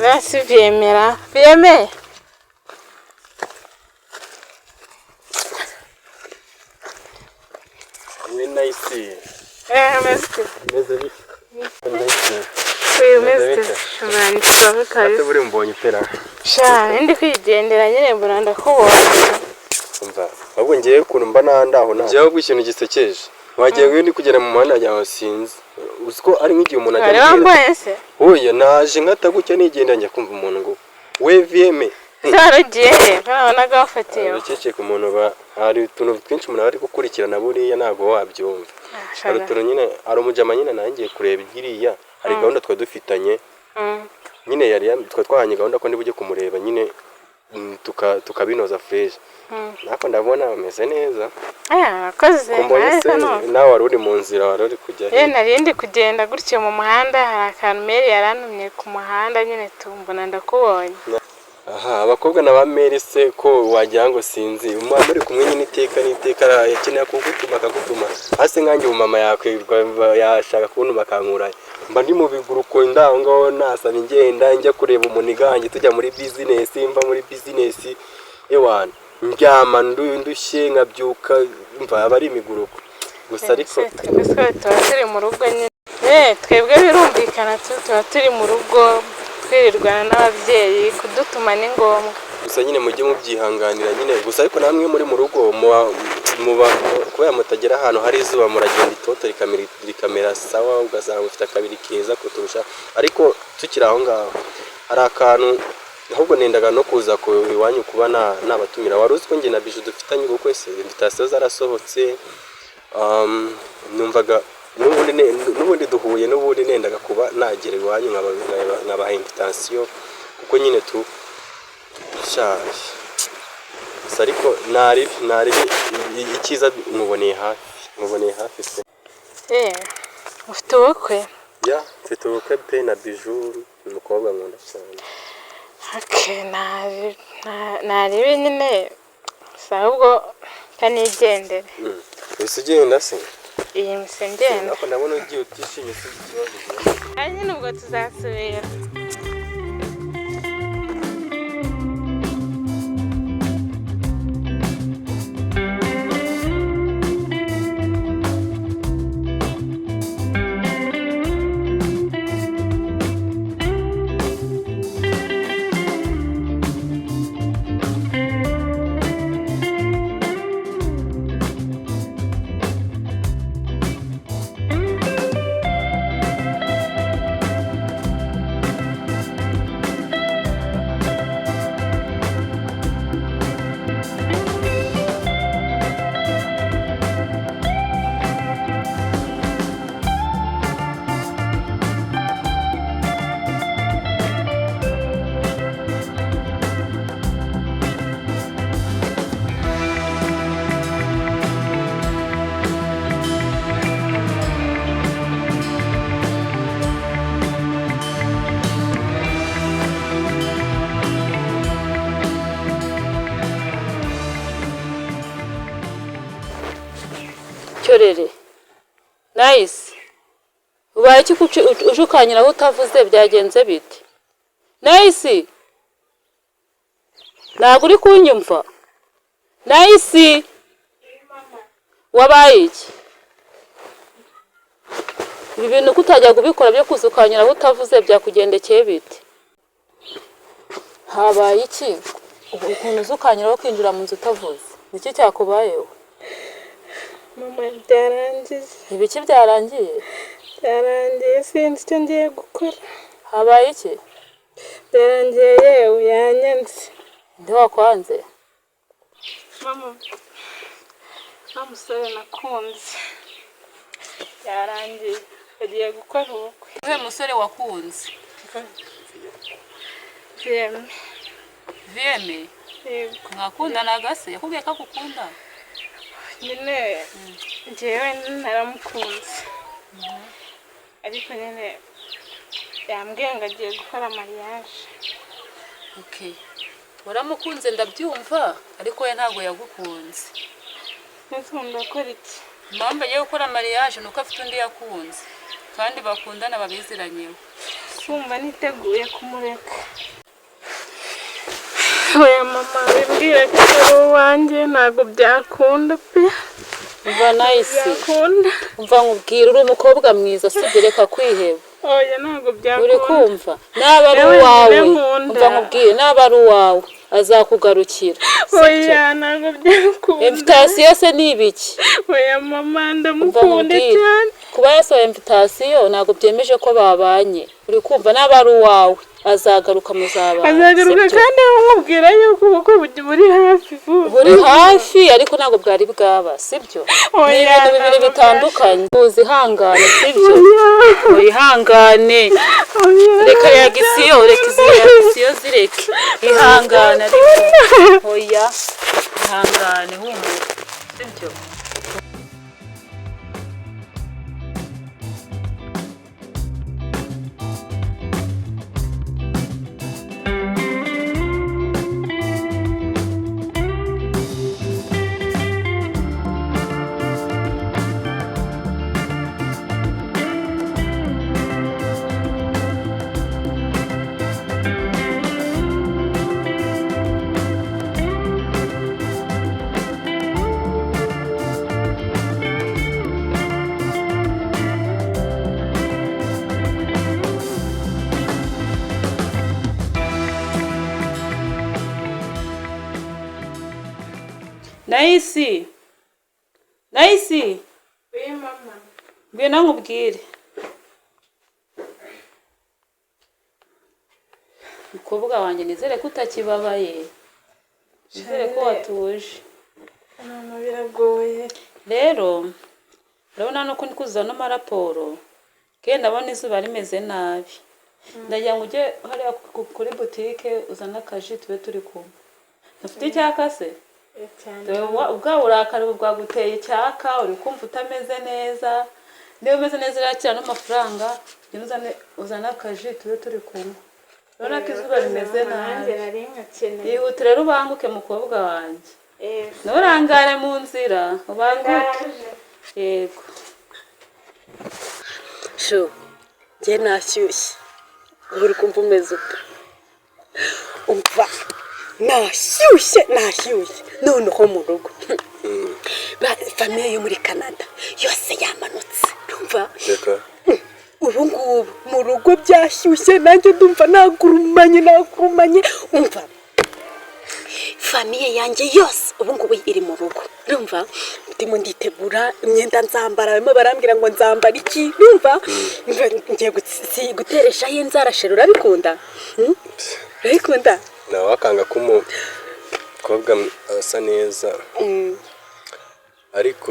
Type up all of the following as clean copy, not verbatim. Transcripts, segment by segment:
Basi vyemera vyemeye. We nayisi. Umeze ute? Meze bite? Nayisi. We, umeze Meze ute? bite? Shobora nitwawe Ate kabisa. buri mbonye utera. Sha, ndi kwigendera nyine mbona ndakubonye. Umva, ahubwo ngiye ukuntu mba nandaho naho. Njyewe ahubwo ikintu gisekeje. Wagiye ngo ndi kugera mu muhanda wagira ngo sinzi. Uzi ko ari nk'igihe umuntu Wari ajya wambaye se? Oya, naje nkata gutya nigenda njya kumva umuntu ngo we VM. Ese wari ugiye he? Ko nabonaga wafatiwe. Urakekeka umuntu ba hari utuntu twinshi umuntu aba ari gukurikirana buriya ntabwo wabyumva. Hari utuntu nyine, hari umujama nyine nangiye kureba iriya, hari gahunda twari dufitanye. Nyine yari twari twahanye gahunda ko ndi bujye kumureba nyine, tukabinoza fresh. Nako ndabona ameze neza. Urakoze. Ko mbonye Nawe se hano. nawe wari uri mu nzira, wari uri kujya he? Nari ndi kugenda gutyo mu muhanda, hari akantu Mary yarantumye ku muhanda nyine tumbona ndakubonye. Aha, abakobwa na ba Mary se ko wagira ngo sinzi, muba muri kumwe nyine iteka n'iteka, akeneye kugutuma akagutuma. Hasi nkanjye umumama yakwirwa yashaka kuntuma akankura. Mba ndi mu biguruko ndaho ngaho nasaba ingenda njya kureba umunigange tujya muri business, mva muri business ewana ndyama ndushye nkabyuka, mva aba ari imiguruko. Gusa ariko Twebwe tuba turi mu rugo nyine. Twebwe birumvikana tuba turi mu rugo twirirwana n'ababyeyi, kudutuma ni ngombwa. Gusa nyine mujye mubyihanganira nyine, gusa ariko namwe muri mu rugo muba kubera mutagera ahantu hari izuba muragenda itoto rikamera sawa, ugasanga mufite akabiri keza kuturusha. Ariko tukiri aho ngaho hari akantu ahubwo nendaga no kuza ku iwanyu kuba nabatumira. Wari uzi ko njye na Bijou dufitanye ubukwe se? Invitation zarasohotse. Numvaga n'ubundi duhuye n'ubundi nendaga kuba nagera iwanyu nkabaha invitation kuko nyine tu shaje. Gusa ariko nari icyiza muboneye hafi, muboneye hafi se. Ufite ubukwe? Ya, mfite ubukwe pe na Bijou, umukobwa nkunda cyane. Okay, naribi nyine, si ahubwo kanigendere. Ese ugenda se? Iyi mise ngenda. Ariko ndabona ugiye utishimye, sinzi ikibazo ugira. Ari nyine ubwo tuzasubira. Cyorere Nice, ubaye iki uje ukanyura aho utavuze, byagenze bite? Nice, ntabwo uri kunyumva? Nice, wabaye iki? Ibi bintu kutajya kubikora byo kuza ukanyura aho utavuze byakugendekeye bite? Habaye iki? Ukuntu uza ukanyura aho kwinjira mu nzu utavuze, niki cyakubayeho? Mama, byarangiye. Ibiki byarangiye? Byarangiye, sinzi icyo ngiye gukora. Habaye iki? Byarangiye yewe, yanyanze. Nde wakwanze? Mama, wa musore nakunze byarangiye, bagiye gukora ubukwe. Uwe musore wakunze? Vieme. Vieme? Yego. Mwakundanaga se? Yakubwiye ko agukunda? Nyine njyewe naramukunze, ariko nyine yambwiye ngo agiye gukora mariage. Okay. Waramukunze ndabyumva, ariko we ntabwo yagukunze. Ese ubu ndakora iki? Impamvu agiye gukora mariage ni uko afite undi yakunze kandi bakundana babiziranyeho. Kumva niteguye kumureka. Oya mama, wimbwira ko atari uwanjye, ntabwo byakunda pe. Umva Nayisi. Byakunda. Umva nkubwire, uri umukobwa mwiza, sibyo? Reka kwiheba. Oya, ntabwo Uri byakunda. kumva, naba ari Yewe, uwawe, njye nkunda. umva nkubwire, naba ari uwawe azakugarukira, sibyo? Oya, ntabwo byakunda. Invitation se ni ibiki? Oya mama, Umva ndamukunda nkubwire, cyane. Kuba yasohoye invitation ntabwo byemeje ko babanye. Uri kumva, naba ari uwawe azagaruka, muzabana. Azagaruka. Sibyo? Kandi nkubwira yuko ubukwe buri hafi vuba. Buri hafi, ariko ntabwo bwari bwaba, sibyo? Ni Oya, ibintu bibiri ntabwo. bitandukanye. Uzihangane, sibyo? Oya. Wihangane. Oya. Reka reaction, reka izi reaction zireke. Ihangane ariko. Oya, ihangane, humura, sibyo? Nayisi, Nayisi. Oya mama. Ngwino nkubwire, mukobwa wanjye. Nizere ko utakibabaye, nizere ko watuje. Mama, biragoye. Rero urabona nuko ndi kuzuza no maraporo, kandi ndabona izuba rimeze nabi. Ndagira ngo ujye hariya kuri butike uzane akaji tube turi kumwe. Ntufite icyaka se? Cyane. Dore ubwa burakari ubu bwaguteye icyaka, uri kumva utameze neza. Niba umeze neza urakira n'amafaranga, ugende uzane akaji tube turi kumwe. Urabona ko izuba rimeze Nanjye nabi. nari nkakeneye. Yihutire rero, ubanguke mukobwa wanjye. Eh, Nturangare mu nzira, ubanguke. Ndaje. Yego. Shu, njye nashyushye. Uri kumva umeze ute? Umva, nashyushye, nashyushye noneho mu rugo. Famille yo muri Canada yose yamanutse, urumva? Reka. Ubu ngubu mu rugo byashyushye, nanjye ndumva nagurumanye, nagurumanye. Umva, famille yanjye yose ubu ngubu iri mu rugo, urumva? Ndimo nditegura imyenda nzambara, barimo barambwira ngo nzambara iki, urumva? Ngiye gutereshaho inzara. Chéri, urabikunda? Hmm? Urabikunda? Nawe wakanga ko umukobwa asa neza, ariko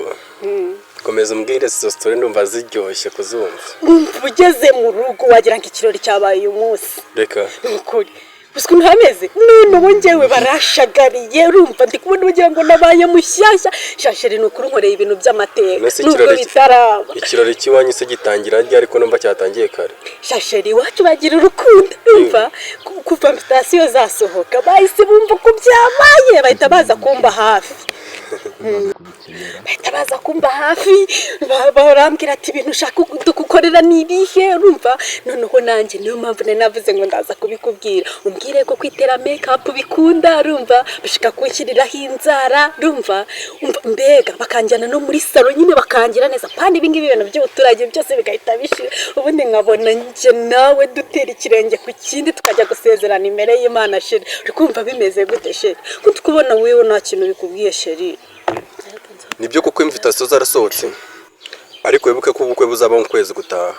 komeza umbwire izo story, ndumva ziryoshye kuzumva. Umva, ugeze mu rugo wagira ngo ikirori cyabaye uyu munsi. Reka. Ni ukuri, uzi ukuntu hameze? Noneho njyewe barashagariye, urumva? Ndi kubona ugira ngo nabaye mushyashya. Sha chéri, ni ukuri nkoreye ibintu by'amateka. Mbese nubwo bitaraba. Ikirori cy'iwanyu se gitangira ryari, ariko numva cyatangiye kare? Sha chéri, iwacu bagira urukundo, urumva? Kuva invitation zasohoka bahise bumva ko byabaye, bahita baza kumba hafi, bahita baza kumba hafi, barambwira ati: "Ibintu ushaka dukukorera ni ibihe?" Urumva, noneho nanjye niyo mpamvu nari navuze ngo ndaza kubikubwira, umbwire ko kwitera make-up bikunda, urumva? Bashaka kunshyiriraho inzara, urumva? Umva, mbega bakanjyana no muri salon nyine, bakangira neza pani. Ibi ngibi ibintu by'ubuturage byose bigahita bishira, ubundi nkabona njye nawe dutera ikirenge ku kindi, tukajya gusezerana imbere y'Imana. Chéri, uri kumva bimeze gute chéri? Ko tukubona wewe nta kintu bikubwiye, chéri? Nibyo kuko invitation zarasohotse, ariko wibuke ko ubukwe buzaba mu kwezi gutaha.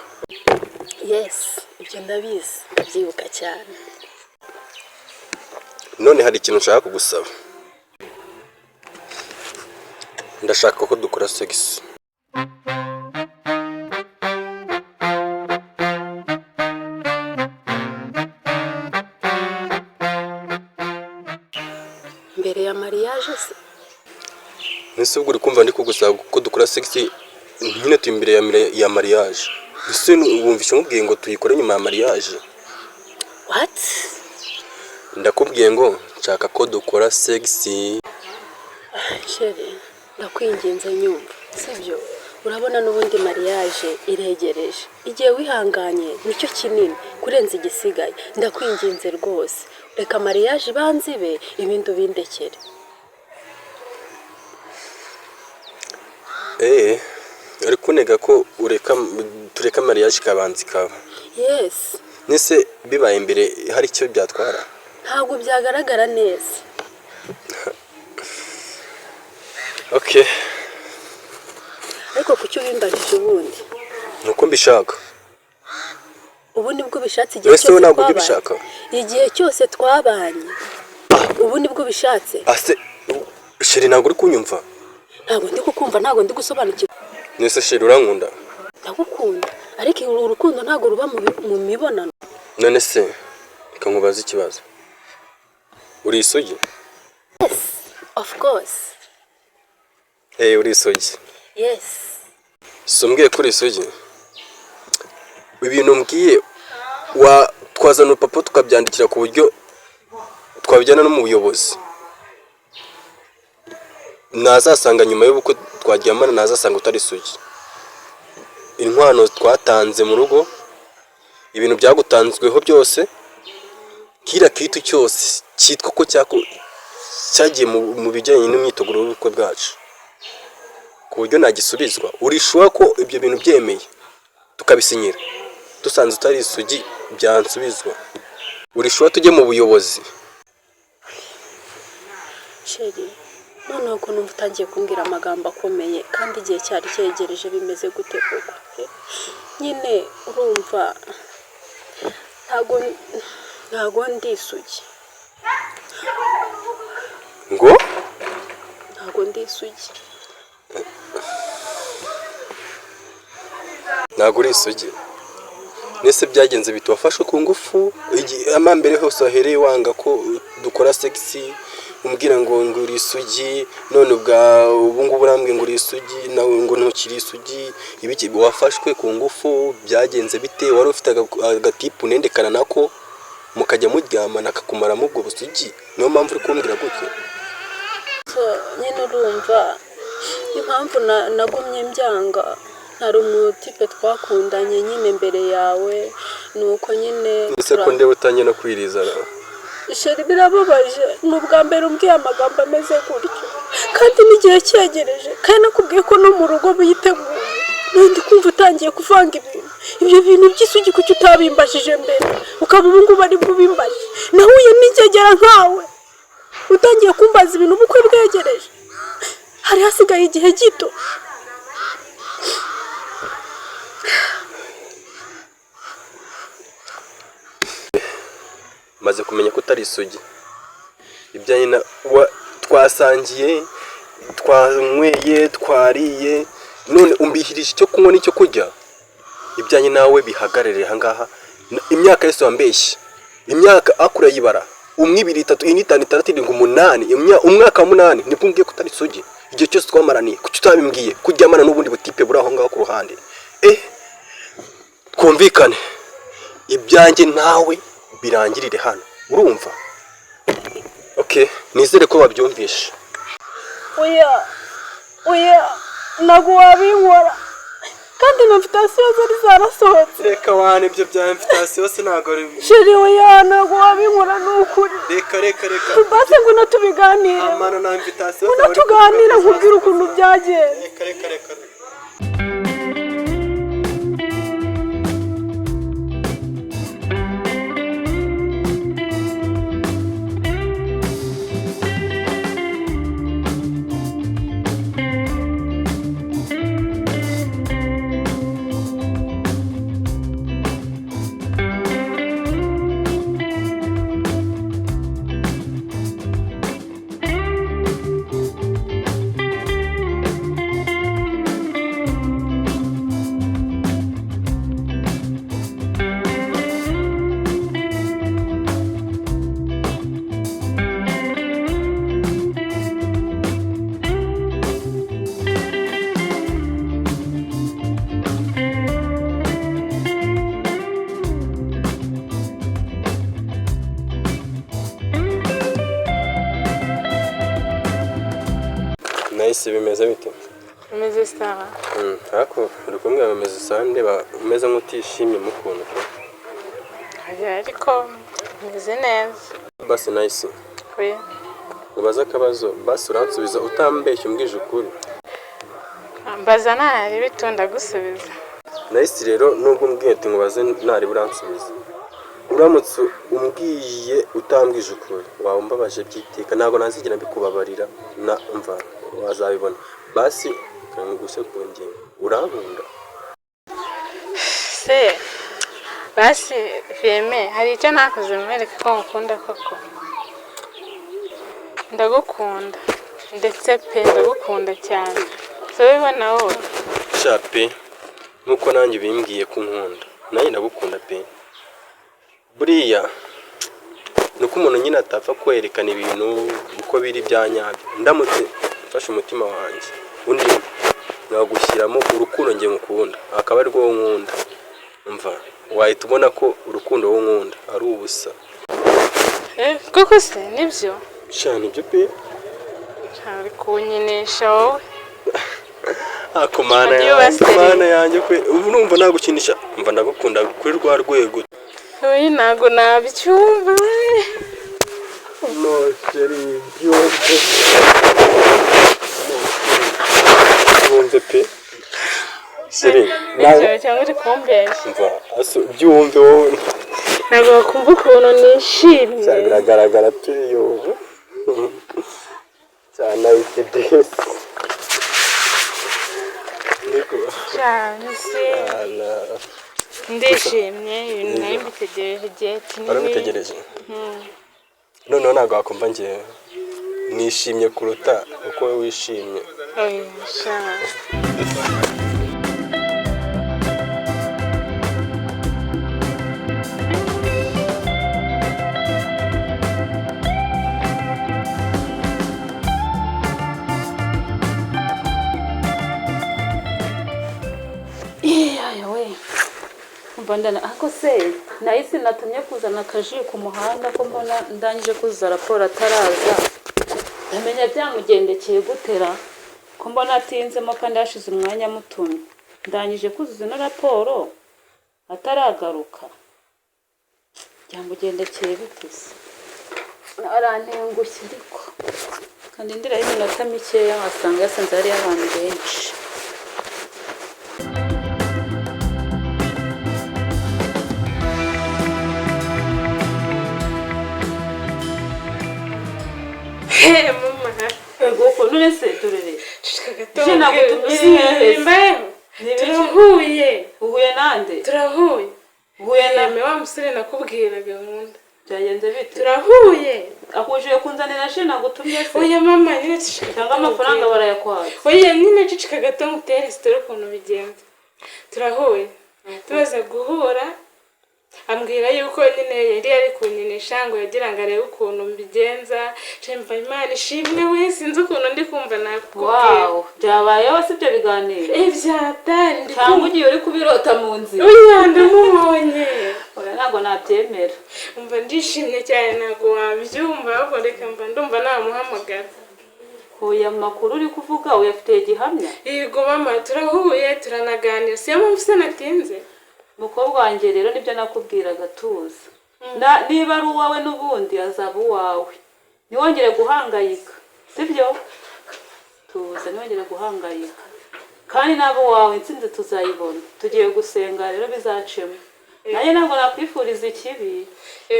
Yes, ibyo ndabizi, ndabyibuka cyane. None hari ikintu nshaka kugusaba. Ndashaka ko dukora sex. Mbere ya mariage se? Ese ubwo uri kumva ndi kugusaba ko dukora sex nyine turi imbere ya mariage? Ese wumvishe nkubwiye ngo tuyikore nyuma ya mariage? What? Ndakubwiye ngo nshaka ko dukora sex. Chéri, ndakwinginze nyumva, sibyo? Urabona n'ubundi mariage iregereje, igihe wihanganye nicyo kinini kurenza igisigaye. Ndakwinginze rwose, reka mariage ibanze ibe, ibindi ubindekere. Uri kunega ko ureka tureka mariage ikabanza ikaba? Yes. Nese bibaye imbere hari icyo byatwara? Ntabwo byagaragara neza. Okay. Ariko kuki ubimbajije ubundi? Nuko mbishaka. Ubu nibwo ubishatse igihe Ese wowe cyose ntabwo ujya twabanye? ubishaka? Igihe cyose twabanye, ubu nibwo ubishatse? Ase chérie, ntabwo uri kunyumva? Ntabwo ndi kukumva, ntabwo ndi gusobanukirwa. Nese chérie, urankunda? Ndagukunda, ariko urukundo ntabwo ruba mu mibonano. None se reka nkubaze ikibazo, uri isugi? Yes, of course. Uri isugi? Yes. Si umbwiye ko uri isugi? Ibintu umbwiye wa twazana urupapuro tukabyandikira ku buryo twabijyana no mu buyobozi, nazasanga nyuma y'ubukwe twaryamana, nazasanga utari isugi. Inkwano twatanze mu rugo, ibintu byagutanzweho byose, kiriya kitu cyose cyitwa ko cyagiye mu bijyanye n'imyiteguro y'ubukwe bwacu, ku buryo nagisubizwa. Urishuwa ko ibyo bintu byemeye tukabisinyira, dusanze utari isugi byansubizwa? Urishuwa tujye mu buyobozi? Chéri, noneho ko numva utangiye kumbwira amagambo akomeye kandi igihe cyari cyegereje, bimeze gute koko? Nyine urumva, ntago ndi isugi. Ngo? Ntago ndi isugi. Ntabwo uri isugi? Nese byagenze bite? Wafashwe ku ngufu? Amambere hose wahereye wanga ko dukora sex, umbwira ngo uri isugi, none ubwa ubu ngubu urambwiye ngo uri isugi, nawe ngo ntukiri isugi. Ibiki? Wafashwe ku ngufu? Byagenze bite? Wari ufite agatipu unendekana nako mukajya muryamana akakumaramo ubwo busugi, niyo mpamvu uri kumbwira gutyo? So nyine urumva impamvu nagumye mbyanga, hari umutipe twakundanye nyine mbere yawe, ni uko nyine Ese ko ndeba utangiye no kwiriza? Chéri, birababaje, ni ubwa mbere umbwiye amagambo ameze gutyo kandi n'igihe cyegereje, kandi nakubwiye ko no mu rugo biteguye. None kumva utangiye kuvanga ibintu, ibyo bintu by'isugi, kuki utabimbajije mbere, ukaba ubu ngubu ari bwo ubimbajije? Nahuye n'ingegera nkawe, utangiye kumbaza ibintu ubukwe bwegereje, hari hasigaye igihe gito. Maze kumenya ko utari isugi. Ibyanjye na twasangiye, twanyweye, twariye, none umbihirije icyo kunywa n'icyo kurya. Ibyanjye nawe bihagarare ahangaha. Imyaka yose wambeshye, imyaka akura yibara, umwe, ibiri, itatu, ine, itanu, itandatu, irindwi, umunani, umwaka wa munani nibwo umbwiye ko utari isugi. Igihe cyose twamaraniye kuki utabimbwiye kuryamana n'ubundi butipe buri aho ngaho ku ruhande? Twumvikane, ibyanjye nawe birangirire hano, urumva? Okay, nizere ko wabyumvishe. Oya, oya, ntabwo wabinkora, kandi na invitation zari zarasohotse. Reka wane, ibyo bya invitation se ntabwo ari Chéri, oya, ntabwo wabinkora, ni ukuri. Reka, reka, reka. Basi ngwino tubiganire. Amano na invitation. Ngwino tuganire, nkubwire ukuntu byagenze. Reka, reka, reka. Nahise bimeze bite? Umeze sawa. Ariko uri kumbwira ngo umeze sawa, ndeba umeze nk'utishimye mu kuntu pe. Oya, ariko meze neza. Basi Nayisi, Oya. ubaze akabazo basi uransubiza utambeshya, umbwije ukuri. Mbaza ntari bitunda gusubiza. Nayisi rero, nubwo umbwiye ati nkubaze ntari buransubiza, uramutse umbwiye utambwije ukuri waba umbabaje by'iteka, ntabwo nazigera mbikubabarira na mva wazabibona. Basi kanguse ku ngingo, urankunda? Se basi Veme, hari icyo nakoze mwereke ko ngukunda koko? Ndagukunda ndetse pe, ndagukunda cyane, so bibona wowe. Sha pe, nkuko nanjye ubimbwiye ko unkunda, nanjye ndagukunda pe. Buriya ni uko umuntu nyine atapfa kwerekana ibintu uko biri bya nyabyo. Ndamutse mfashe umutima wanjye undi nkagushyiramo urukundo njye ngukunda, akaba ari rwo nkunda, mva wahita ubona ko urukundo wowe nkunda ari ubusa. Koko se nibyo? Sha nibyo pe. Uri kunyinisha wowe. Ako Mana Wagiye yanjye, ubaseriye. Mana yanjye kwe, ubu numva nagukinisha, mva ndagukunda kuri rwa rwego. Oya, ntabwo nabyumva. No chérie, byumve. Byumve pe. Chérie, Nibyo cyangwa uri kumbeshya? Mva, aso byumve wowe. Ntabwo wakumva ukuntu nishimye. Cyane biragaragara pe yo. Cyane ayite desi. Niko. Cyane se. Ala. Ndishimye, ibintu nari mbitegereje igihe kinini. Warabitegereje? Noneho ntabwo wakumva njyewe nishimye kuruta uko wowe wishimye. Oya, sha. Iyaya we, umva ndana ako se nahise natumye kuzana akaji ku muhanda, ko mbona ndangije kuzuza raporo ataraza, ndamenya byamugendekeye gutera ko mbona atinzemo kandi hashize umwanya mutumye, ndangije kuzuza ino raporo ataragaruka, byamugendekeye bite se? Arantengushye, ariko kandi ndiraho iminota mikeya wasanga yasanze hariyo abantu benshi. Mama. Ego ko none se turere. Ceceka gato. Je nagutumye hehe? Mbayeho. Ni ibiki? Turahuye. Uhuye nande? Turahuye. Uhuye na Yeme, wa musore nakubwiraga nkunda. Byagenze bite? Turahuye. Akujije kunzanira ji nagutumye se? Oya mama, nyine ceceka gato. Cyangwa amafaranga nkubwire. barayakwatse? Oya nyine ceceka gato ngutere sitori ukuntu bigenza. Turahuye. Tumaze guhura ambwira yuko nyine yari ari kunyinisha ngo yagira ngo arebe ukuntu mbigenza. Shemva Imana ishimwe we, sinzi ukuntu ndi kumva nakubwira. Wow, byabayeho si ibyo biganiro? Ibyatari ndi Cyangwa kumva. ugiye uri kubirota mu nzira? Oya, ndamubonye. Oya, ntabwo nabyemera. Umva, ndishimye cyane ntabwo wabyumva, ahubwo reka mba ndumva namuhamagara. Oya, amakuru uri kuvuga uyafitiye gihamya? Yego mama, turahuye turanaganira, siyo mpamvu se natinze. Mukobwa wanjye, rero nibyo nakubwiraga, tuza. Niba ari uwawe n'ubundi azaba uwawe, ntiwongere guhangayika, sibyo? Tuza, ntiwongere guhangayika, kandi nabo uwawe intsinzi tuzayibona. Tugiye gusenga rero bizacemo. Nanjye ntabwo nakwifuriza ikibi.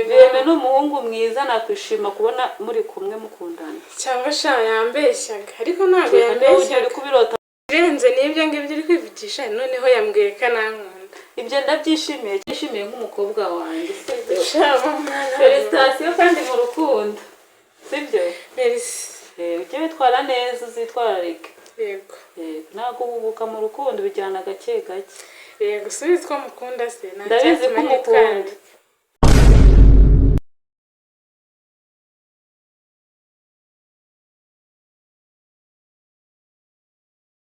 Veme ni umuhungu mwiza, nakwishima kubona muri kumwe mukundana. Cyangwa sha yambeshyaga, ariko ntabwo Reka niba ugiye uri yambeshyaga. kubirota. Birenze n'ibyo ngibyo uri kwivugisha, noneho yambwiye ko anankunda. Ibyo ndabyishimiye, byishimiye nk'umukobwa wanjye, sibyo? Sha mama. Félicitations kandi mu rukundo, sibyo? Merci. Ujye witwara neza, uzitwararike. Yego. Ntabwo uhubuka mu rukundo, bijyana gake gake. Yego, subizi ko mukunda se nta Ndabizi ko cyatuma umukunda. nitwararika.